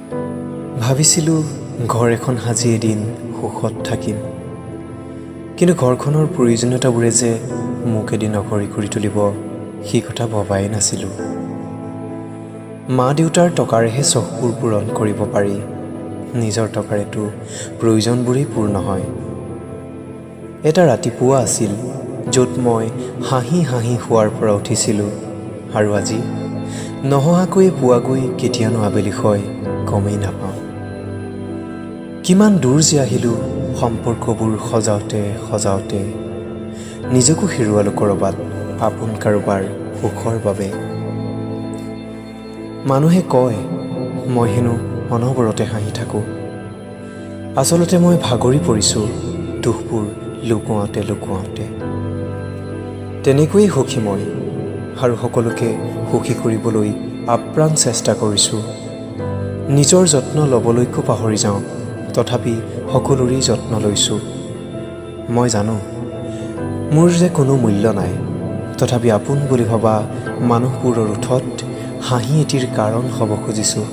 ভাবিছিলোঁ ঘৰ এখন সাজি এদিন সুখত থাকিম, কিন্তু ঘৰখনৰ প্ৰয়োজনীয়তাবোৰে যে মোক এদিন অঘৰী কৰি তুলিব, সেই কথা ভবাই নাছিলোঁ। মা দেউতাৰ টকাৰেহে চখবোৰ পূৰণ কৰিব পাৰি, নিজৰ টকাৰেতো প্ৰয়োজনবোৰেই পূৰ নহয়। এটা ৰাতিপুৱা আছিল য'ত মই হাঁহি হাঁহি শোৱাৰ পৰা উঠিছিলোঁ, আৰু আজি নহঁহাকৈয়ে পুৱাগৈ কেতিয়ানো আবেলি হয় গমেই নাপাওঁ। কিমান দূৰ যে আহিলোঁ। সম্পৰ্কবোৰ সজাওঁতে সজাওঁতে নিজকো হেৰুৱালোঁ ক'ৰবাত আপোন কাৰোবাৰ সুখৰ বাবে। মানুহে কয় মই হেনো অনবৰতে হাঁহি থাকোঁ। আচলতে মই ভাগৰি পৰিছোঁ দুখবোৰ লুকুৱাওঁতে লুকুৱাওঁতে। তেনেকৈয়ে সুখী মই আৰু সকলোকে সুখী কৰিবলৈ আপ্ৰাণ চেষ্টা কৰিছোঁ। নিজৰ যত্ন ল'বলৈকো পাহৰি যাওঁ, তথাপি সকলোৰেই যত্ন লৈছোঁ। মই জানো মোৰ যে কোনো মূল্য নাই, তথাপি আপোন বুলি ভবা মানুহবোৰৰ ওঁঠত হাঁহি এটিৰ কাৰণ হ'ব খুজিছোঁ।